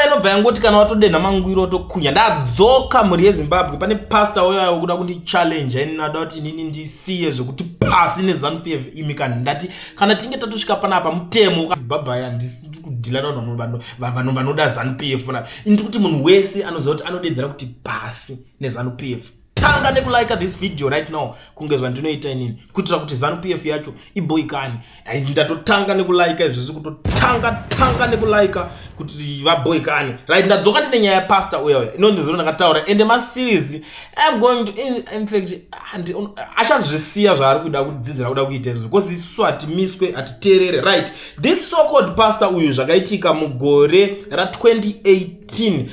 Inobva yangoti kana watodenha mangwiro otokunya. Ndadzoka, mhuri yeZimbabwe. Pane pastor uyo wekuda kundichallenge ini, nada kuti inini ndisiye zvekuti pasi neZANU PF. Imi kani, ndati kana tinge tatosvika panapa, mutemo babhaya, handisi kudeala navanhu vanoda ZANU PF panapa. Ini ndikuti munhu wese anoziva kuti anodedzera kuti pasi neZANU PF, tanga nekulike this video right now, kunge zvandinoita inini, kuitira kuti ZANU PF yacho iboikani. Ndatotanga nekulike izvizvi, kutotanga tanga nekulike kuti vaboikani. Right, ndadzoka ndine nyaya yapastor uya uya inonzi ziro ndakataura, ende maseries I'm going to in fact achazvisiya zvaari kuda kudzidzira kuda kuita izvo, because isusu hatimiswe, hatiteerere. Right, this so called pastor uyu, zvakaitika mugore ra2018,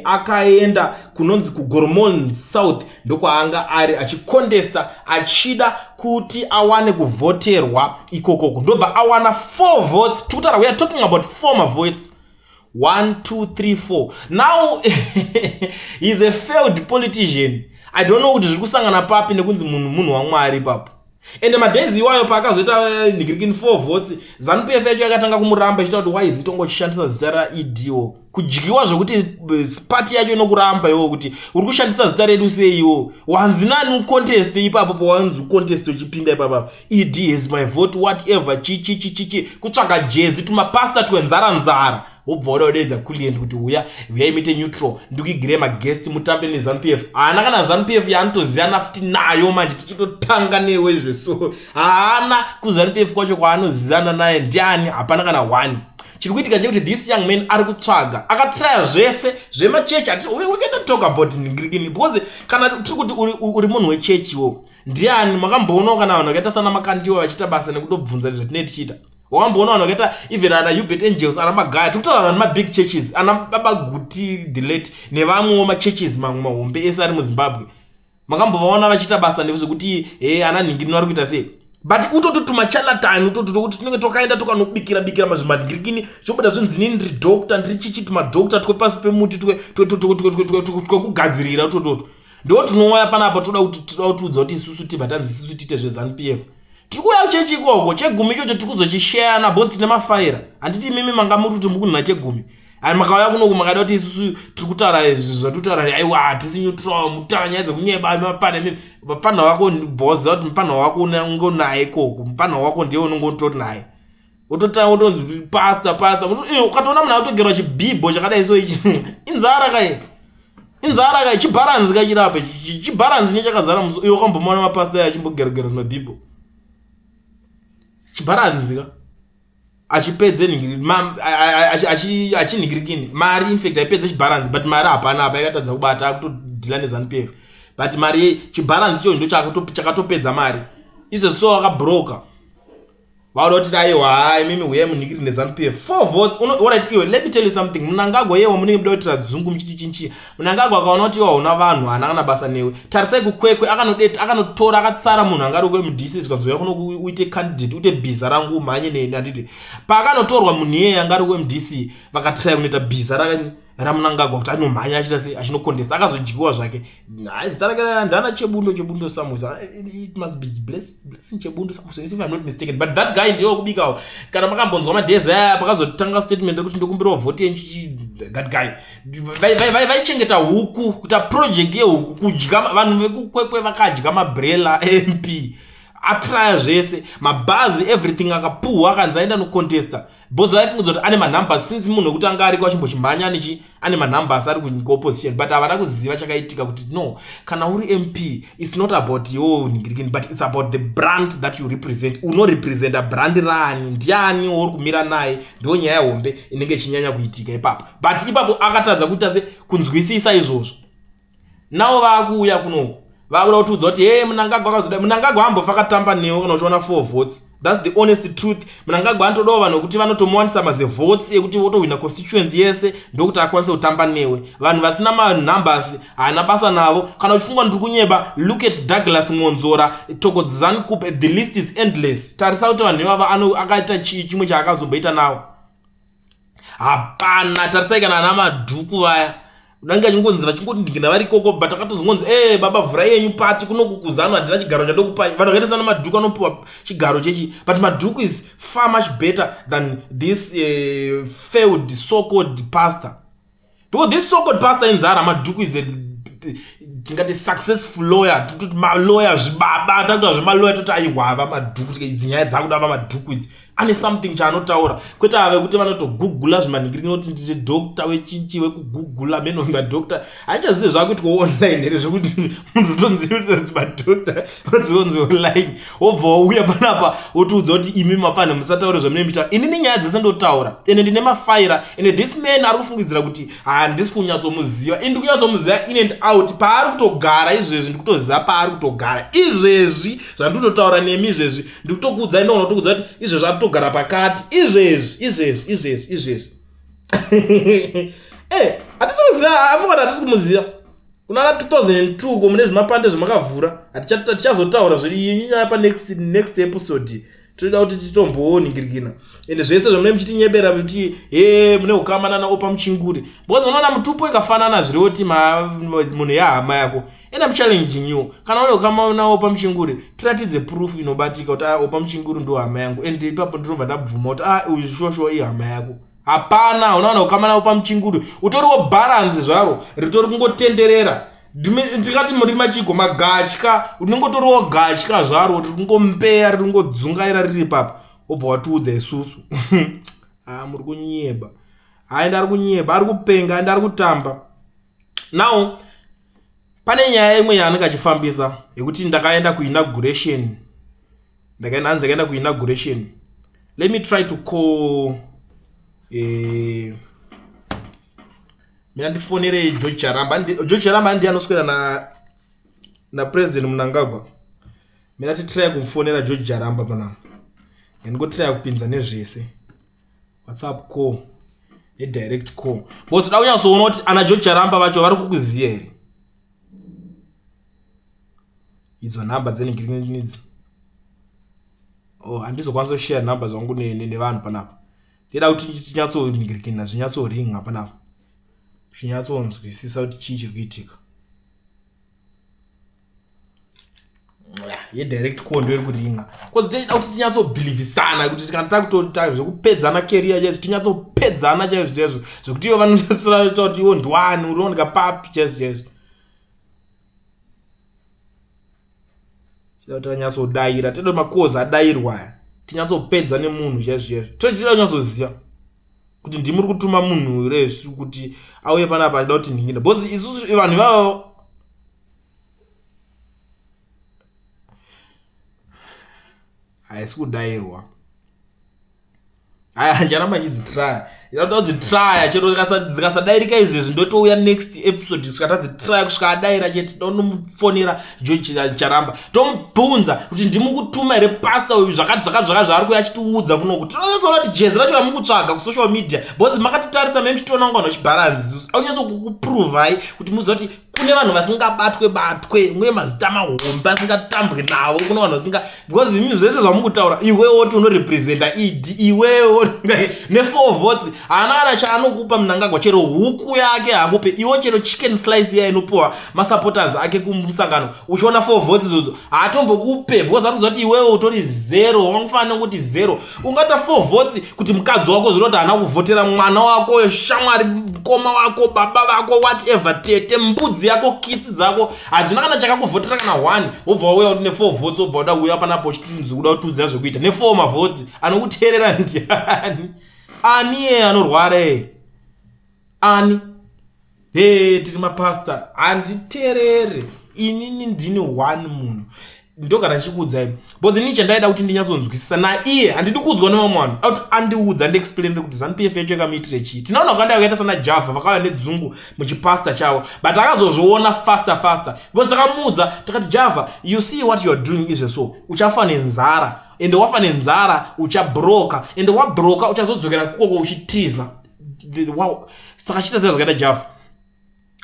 akaenda kunonzi kuGoromonzi South, ndokwaanga ari achicontesta, achida kuti awane kuvhoterwa ikokoko, ndobva awana 4 votes. Tikutaura, we are talking about 4 mavotes, 1, 2, 3, 4. Now he's a failed politician. I don't know kuti zviri kusangana papi nekunzi munhu munhu waMwari ipapo. Ende madays iwayo paakazoita nigirikini 4 votes, ZANU PF yacho yakatanga kumuramba ichita kuti why zitongo uchishandisa zita raED, kudyiwa zvokuti party yacho inokuramba iwo kuti uri kushandisa zita redu seiwo, wanzi nani ucontest ipapo, pawanzi ucontest uchipinda ipapa, "ED is my vote," whatever, chichi chichichi, kutsvaga jezi, tumapasta twenzara nzara, wobva wada kudeedza Kulliant kuti uya, uyai muite neutral, ndikuigirei maguest, mutambe neZANU PF. Haana kana ZANU PF yaanotoziyana futi nayo. Manje tichitotanga newe zveso, haana kuZANU PF kwacho kwaanoziyana naye ndiani? Hapana kana one. Chiri kuitika chekuti this young man ari kutsvaga, akatraya zvese zvemachechi. We cannot talk about ngirikini, because kana tiri kuti uri munhu wechechiwo, ndiani makamboonawo kana vanhu vakaita sana Makandiwa vachiita basa nekutobvunza zvatinee tichiita? Wakamboona vanhu vakaita even ana Uebert Angels, ana Magaya? Tiri kutaura nemabig churches, ana Baba Guti the late nevamwewo machurches mamwe mahombe ese ari muZimbabwe, makambovaona vachiita basa nezvekuti he ana nhingirino vari kuita sei? But utoto tumacharlatan utoto tokuti tinenge twakaenda tokanobikira bikira mazvimadhirikini, zvobuda zvinzi nini ndiri doctor, ndiri chichi, tumadoctor twepasi pemuti twekugadzirira utototo, ndo tinouya panapa toda kuti toda kutiudza kuti isusu tibva tanzi isusu tiite zveZANU PF. Tiri kuuya kuchechi ikoko, chegumi ichocho tiri kuzochisheyana bhosi, tine mafaira. Handiti imimi manga muri kuti mukunhina chegumi? Ani makauya kunoku makada kuti isusu tiri kutaura zvatutaura, aiwa, hatisi neutral, mutaura nyaya dzekunyeba. Mapana imimi, mupfanha wako bhoza kuti mupfanha wako unge unaye ikoko, mupfanha wako ndiye unonge utori naye, wototanga wotonzi pastor, pastor. Ukatoona munhu atogerwa chibhibho chakadai so, ichi inzara kai, inzara kai, chibharanzi kachirapa, chibharanzi nechakazara muso. Iwe wakambomaona mapasta aya achimbogeragera zvimabhibho? Chibharanzi ka, achipedze achinhingirikini mari. Infact aipedze chibharanzi, but mari hapana apa, yakatadza kubata, akutodeala neZANU PF, but mari, chibharanzi ichocho ndo chakatopedza mari. Izvezvi so wakabroka, vauda kuti aiwa, imimi huyai munhingiri neZANU PF. Four votes. Alright, iwe, let me tell you something. Mnangagwa yewo munenge muda kuitira dzungu muchiti chinchi. Mnangagwa akaona kuti iwe hauna vanhu, haana kana basa newe. Tarisai kuKwekwe, akanotora, akatsara munhu anga ari kuMDC, zvikanzouya kuno uite candidate, uite bhiza rangu, umhanye neni, handiti? Paakanotorwa munhu iyeye anga ari kuMDC, vakatry kunoita bhiza raMnangagwa kuti anomhanya achiita sei, achinocontesta, akazodyiwa zvake. Hai, zita rake ndana Chebundo, Chebundo Samusa, it must be Blessing Chebundo Samusa, if I'm not mistaken. But that guy ndiye wekubikawo. Kana makambonzwa madhezi aya, pakazotanga statement rekuti ndokumbirawo vhoti yenyu, that guy vaichengeta huku, kuita project yehuku, kudya vanhu vekuKwekwe, vakadya mabrela MP, atraya zvese, mabhazi, everything, akapuhwa, akanzi aenda nocontesta, because vaifungudza kuti ane manumbers, since munhu wekuti anga ariko achimbochimhanya nechi, ane manumbers, ari kuopposition. But havana kuziva chakaitika kuti no, kana uri MP, it's not about iwo nhingirikini, but it's about the brand that you represent. Unorepresenta brand rani? Ndiani wauri kumira naye? Ndo nyaya hombe inenge ichinyanya kuitika ipapo. But ipapo akatadza kuita se kunzwisisa izvozvo. Navo vaakuuya kunoku, vakuda kutiudza kuti he, Mnangagwa akazoda. Mnangagwa ambofa akatamba newe kana uchiona four votes. That's the honest truth. Mnangagwa anotodawo vanhu vekuti vanotomuwanisa mazevotes ekuti votohwina constituency yese, ndokuti akwanise kutamba newe. Vanhu vasina manumbers haana basa navo. Kana uchifunga ndiri kunyeba, look at Douglas Mwonzora, Thokozani Khupe, the list is endless. Tarisa kuti vanhu ivava akaita chii chimwe chaakazomboita navo? Hapana. Tarisai kana ana Madhuku vaya, vange vachingonzi vachingodingina vari ikoko, but akatozongonzi e baba, vhurai yenyu party kunoku kuZANU, handina chigaro chandokupai. Vanhu vakaita sana Madhuku anopiwa chigaro chechi, but Madhuku is far much better than this failed so called pastor. Because this so called pastor inzara Madhuku is a tingati successful lawyer, tototi malawyer zvibaba, takuta zvemalawyer toti aiwa vaMadhuku, idzi nyaya dzakuda vaMadhuku idzi. Ane something chaanotaura, kwete ava vekuti vanotogugula zvimanhingiri noti ndiri doctor wechinchi wekugugula meno madoctor handichazivi zvakuitwa online here zvekuti munhu utonzi madoctor onzi online wobva wauya panapa wotiudza kuti imi mafana musataure zvamunenge muchitaura. Inini nyaya dzese ndotaura ende ndine mafaira, ende this man ari kufungidzira kuti handisi kunyatsomuziva. Ini ndikunyatsomuziva in and out, paari kutogara izvezvi ndikutoziva paari kutogara izvezvi. Zvandikutotaura nemi izvezvi ndikutokuudzai, ndogona kutokuudza kuti izvezvi ari kutogara pakati izvezvi izvezvi izvezvi izvezvi. Hatisi kuziva, afunga kuti hatisi kumuziva. Kuna 2002 ko mune zvimapande zvamakavhura, tichazotaura zvedu iyi nyaya panext next episode. Toda kuti titombooningirikina ende zvese zvamunenge muchitinyebera muti he mune ukama nana Opa Muchinguri, because unoona mutupo ikafanana zviri kuti munhu yahama yako. And I'm challenging you, kana une ukama naOpa Muchinguri, tiratidze proof inobatika kuti ah, Opa Muchinguri ndo hama yangu, and ipapo ndinobva ndabvuma kuti ah, uyu shosho ihama yako. Hapana, unoona ukama naOpa Muchinguri, utoriwo bharanzi zvaro ritori kungotenderera. Ndingati muri machigo magatya, unongotoriwo gatya zvaro riri kungombeya, riri kungodzungaira riri ipapo, wobva watiudza isusu. Ah, muri kunyeba. Hayi, ari kunyeba, ari kupenga, ende ari kutamba. Now pane nyaya imwe yaanenge achifambisa yekuti ndakaenda kuinauguration, ndakaenda, hanzi ndakaenda kuinauguration. Let me try to call, mina ndifonere George Charamba. George Charamba ndiye anoswera na napresident Mnangagwa. Mina titry kumufonera George Charamba panapa, yandingotry kupinza nezvese, WhatsApp call nedirect call, because da kunyatsoona kuti ana George Charamba vacho vari kukuziva here. Idzo nhamba dzeningirikidzi, oh, handizokwanisa kushare nhamba zvangu nevanhu panapa. Ndida kuti tinyatsoningirikina, zvinyatsoringa panapa, zvinyatsonzwisisa kuti chii chiri kuitika. Yedirect call ndo iri kuringa, because tichida kuti tinyatsobhilivhisana kuti kana takutoita zvekupedzana career chaizvo, tinyatsopedzana chaizvo chaizvo, zvekuti ivo vanotoita kuti iwo ndwani urioneka papi chaizvo chaizvo. Tida kuti vanyatsodaira, tida kuti makozi adairwa aya, tinyatsopedza nemunhu chaizvo chaizvo. Tochida kunyatsoziva kuti ndimuri kutuma munhu here kuti auye panapa achida kuti nhingina, because isusu vanhu ivavo haisi kudairwa. Aya, ndicharamba ndichidzitraya, ndinoda kudzitraya chero dzikasadairika izvezvi, ndotouya next episode kusvika tadzitraya, kusvika adaira chete. Tonomufonera George Charamba, tomubvunza kuti ndimukutuma here pastor uyu zvakati zvakati zvakati zvaari kuya achitiudza kunoku. Tinonyatsoona kuti jezi racho ramukutsvaga kusocial media, because makatitarisa me muchitiona kunga vanhu vachibharanzi, isusu aunyatso kukupruvhai kuti muziva kuti kune vanhu vasingabatwe batwe, kune mazita mahombe asingatambwe navo, kune vanhu vasinga, because imi zvese zvamukutaura, iwewo kuti unorepresenta ED, iwewo ne4 votes, haana kana chaanokupa Mnangagwa. Chero huku yake hakupe iwo, chero chicken slice iya inopiwa masupporters ake kumusangano, uchiona 4 votes idzodzo haatombokupe, because ari kuziva kuti iwewo utori zero, wangofanira nekuti zero. Ungata 4 votes kuti mukadzi wako zvinoti haana kuvhotera, mwana wako, shamwari, mukoma wako, baba vako, whatever, tete, mbudzi yako, kitsi dzako, hazvina kana chakakuvhotera kana one. Wobva wauya kuti ne4 votes, wobva uda kuuya panapo uchitinzi uda kutiudzira zvekuita ne4 mavotes. Anokuteerera ndiani? Ani ye anorwara e ani? He, tiri mapasta, handiterere inini, ndini one munhu ndogara ndichikuudzai, because inini chandaida kuti ndinyatsonzwisisa naiye, handidi kuudzwa nevamwe vanhu, akuti andiudza, andiexplainire kuti ZANU PF yacho yakamuitire chii. Tinaona vakawanda vakaita sana Java vakauya nedzungu muchipasta chavo, but akazozviona faster faster, because takamuudza takati, "Java, you see what you are doing izve, so uchafa nenzara, ende wafa nenzara uchabroka, ende wabroka uchazodzokera kukoko uchitiza." Wow. Saka chiita sei zvakaita Java,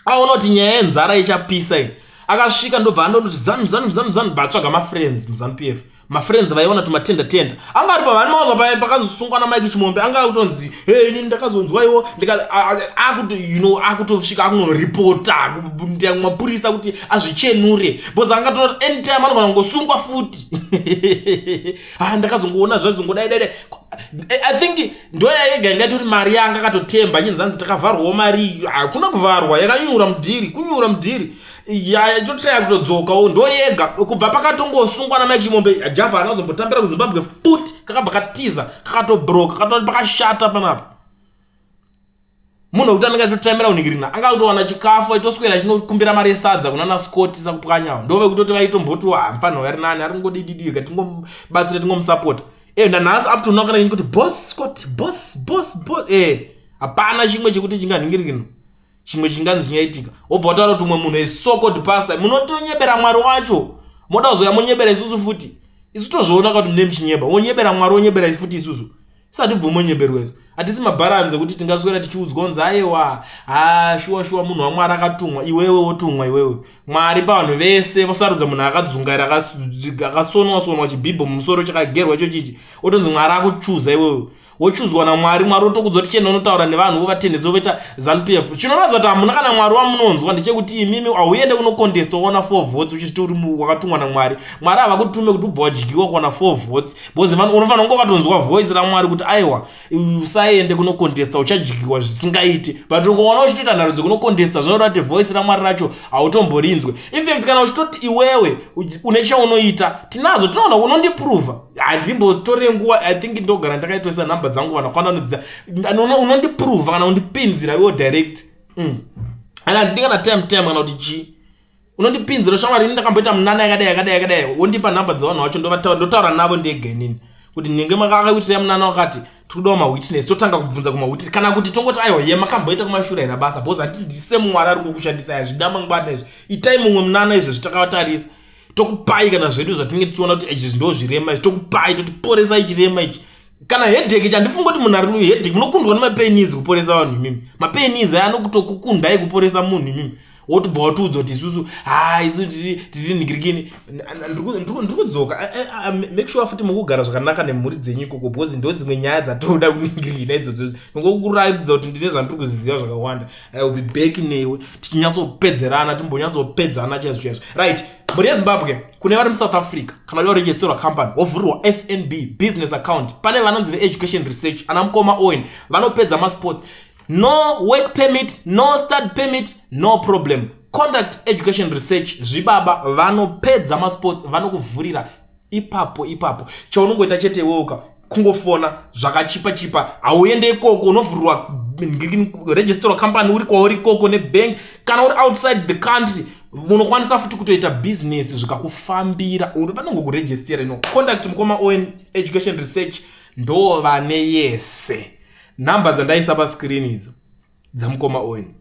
aona kuti nyaya yenzara ichapisa iyi, akasvika ndobva andonoti ZANU, ZANU, ZANU, ZANU, batsvaga mafriends muZANU PF. Mafriends vaiona tumatenda tenda anga ari pavani mauzwa pakanzosungwa naMike Chimombe, anga akutonzi, "Hey, inini ndakazonzwa iwo." Akuto akutosvika akunoripota mapurisa kuti azvichenure, because angatora anytime anogona kungosungwa futi. Ha, ndakazongoona zvazongodai dai dai. I think ndo yayega ingaiti kuti mari yanga akatotemba chinzanzi takavharwawo mari. Hakuna kuvharwa, yakanyura mudhiri, kunyura mudhiri totraya kutodzokawo. Ndo yega kubva pakatongosungwa naMike Chimombe, Java anazombotambira kuZimbabwe futi, kakabva katiza, kakatobroka, katoti pakashata panapa. Munhu wekuti anenge achitotambira kunhingirina, anga kutowana chikafu, aitoswera achinokumbira mari yesadza kuna naScott Sakupwanyawo. Ndo vekutoti vaitomboti, "Mufanho yari nani, ari kungodididi, tingobatsira, tingomusapota." Nanhasi up to now kana kuti boss Scott, boss, boss, boss, hapana chimwe chekuti chinganhingirikino, chimwe chinganzi chingaitika. Wobva wataura kuti umwe munhu so-called pastor, munotonyebera Mwari wacho, moda kuzoya monyebera isusu futi. Isu tozviona kuti mune muchinyeba, wonyebera Mwari, wonyebera futi isusu. Isati bvumo nyeberwa isu, hatisi mabharanzi ekuti tingaswera tichiudzwa kunzi, "Aiwa, ha, shuwa shuwa, munhu waMwari akatumwa." Iwewe wotumwa iwewe? Mwari pavanhu vese vosarudza munhu akadzungaira, akasonwa sonwa, chibhibho mumusoro chakagerwa icho chichi, otonzi Mwari akuchuza. Iwewe wochuzwa naMwari, Mwari otokudza kuti chienda unotaura nevanhu, vovatendese, voita ZANU PF. Chinoratidza kuti hamuna kana Mwari wamunonzwa ndechekuti imimi hauende kunocontesta waona four votes uchiti uri wakatumwa naMwari. Mwari hava kutume kuti ubva wadyiwa kuwana four votes, because unofanira kunge wakatonzwa voice raMwari kuti, "Aiwa, usaende kunocontesta, uchadyiwa zvisingaiti." But ukaona uchitoita nharo dzekunocontesta, zvanoreva kuti voice raMwari racho hautomborinzwe. Infact, kana uchitoti iwewe une chaunoita, tinazvo, tinoona unondiprova. Handimbotore nguva, I think ndogara ndakaitoisa nhamba dzangu, vanhu vakawanda vanodzidza. Unondiprova kana undipinzira iwo direct. Ana handidi kana time time kana kuti chii. Unondipinzira, "Shamwari, ini ndakamboita munana yakadai, yakadai, yakadai." Wondipa nhamba dzevanhu vacho, ndotaura navo ndega inini kuti ninge makakaitirai munana wakati, tikudawo mawitness. Totanga kubvunza kumawitness, kana kuti tongoti, "Aiwa, ye makamboita kumashure here basa?" Because handi ndise Mwari ari kukushandisai, hazvida mangwana izvi. Itai mumwe munana izvezvi takavatarisa, tokupai kana zvedu zvatinenge tichiona kuti izvi ndo zvirema izvi, tokupai, totiporesai chirema ichi kana headache. Chandifunga kuti munhu ari headache, munokundwa nemapains kuporesa vanhu imimi. Mapains aya anokutokukundai kuporesa munhu imimi. Wotobva watiudza kuti isusu, ha, isu tiri nhingirikini. Ndiri kudzoka. Make sure futi mukugara zvakanaka nemhuri dzenyu ikoko, because ndo dzimwe nyaya dzatoda kuningirina idzodzo. Ngokuratidza kuti ndine zvandiri kuziziva zvakawanda. I will be back newe tichinyatsopedzerana, timbonyatsopedzana chaizvo chaizvo. Right, mhuri yeZimbabwe, kune vari muSouth Africa, kana uda kuregisterwa company, wovhurirwa FNB business account, pane vanonzi veEducation Research, ana mukoma Owen, vanopedza masports. No work permit, no study permit, no problem. Contact Education Research, zvibaba vanopedza masports, vanokuvhurira ipapo ipapo. Chaunongoita chete iwewoka kungofona, zvakachipa chipa. Hauende ikoko, unovhurirwa, registerwa company uri kwauri ikoko nebank. Kana uri outside the country, unokwanisa futi kutoita business zvikakufambira, vanongokurejistera. Ino contact mukoma Owen, Education Research, ndo vane yese. Nhamba dzandaisa pascreen idzo dzamukoma Owen.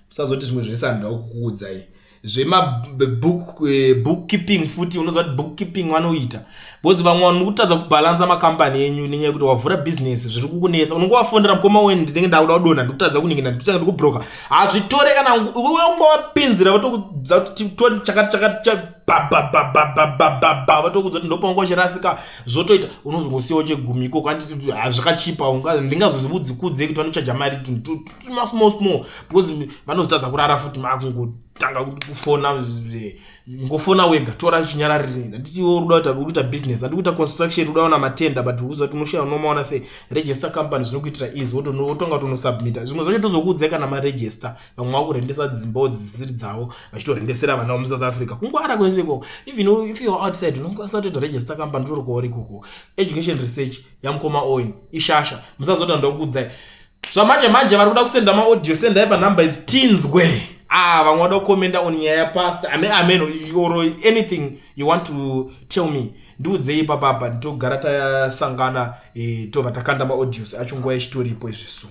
Musazoti zvimwe zvese handida kukuudzai zvemabook, bookkeeping futi. Unoziva kuti bookkeeping vanoita, because vamwe vanhu mukutadza kubhalansa makambani enyu nenyaya yekuti wavhura bhizinesi, zviri kukunetsa. Unongovafondera, "Mukoma Owen, ndinenge ndakuda kudonha, ndikutadza kuningina, ndikutanga ndikubroka." Hazvitore kana ungowapinzira, votokudza kuti chakati chakati, bababababababa, votokudza kuti ndopaunga uchirasika, zvotoita. Unozongosiyawo chegumi ikoko. Hazvakachipa, ndingazozivudzi kuti vanochaja mari masmall small, because vanozotadza kurara futi makungotanga kufona. Ngofona wega, tora chinyararire. Handiti uruda kuita business, handi kuita construction, uda ona matenda, but uza kuti unoshaya, unomaona sei? Register company, zvinokuitira easy. Wotonga kutonosubmita zvimwe zvacho, tozokuudzai kana maregister. Vamwe vakurendesa dzimbawo dzisiri dzavo, vachitorendesera vana vemuSouth Africa. Kungwara kwese ikoko. Even if you are outside, unokwanisa kutoita register company tori kwauri ikoko. Education Research yamukoma Owen ishasha, musazota ndokuudzai zvamanje manje. Vari kuda kusenda maaudio, sendai panhamba idzi tinzwe. Ah, vamwe vada kukomenda on nyaya yapastor, amen amen, or anything you want to tell me, ndiudzei ipapapa. Nditogara tasangana, tobva takanda maaudios acho nguva ichitoripo izvisu.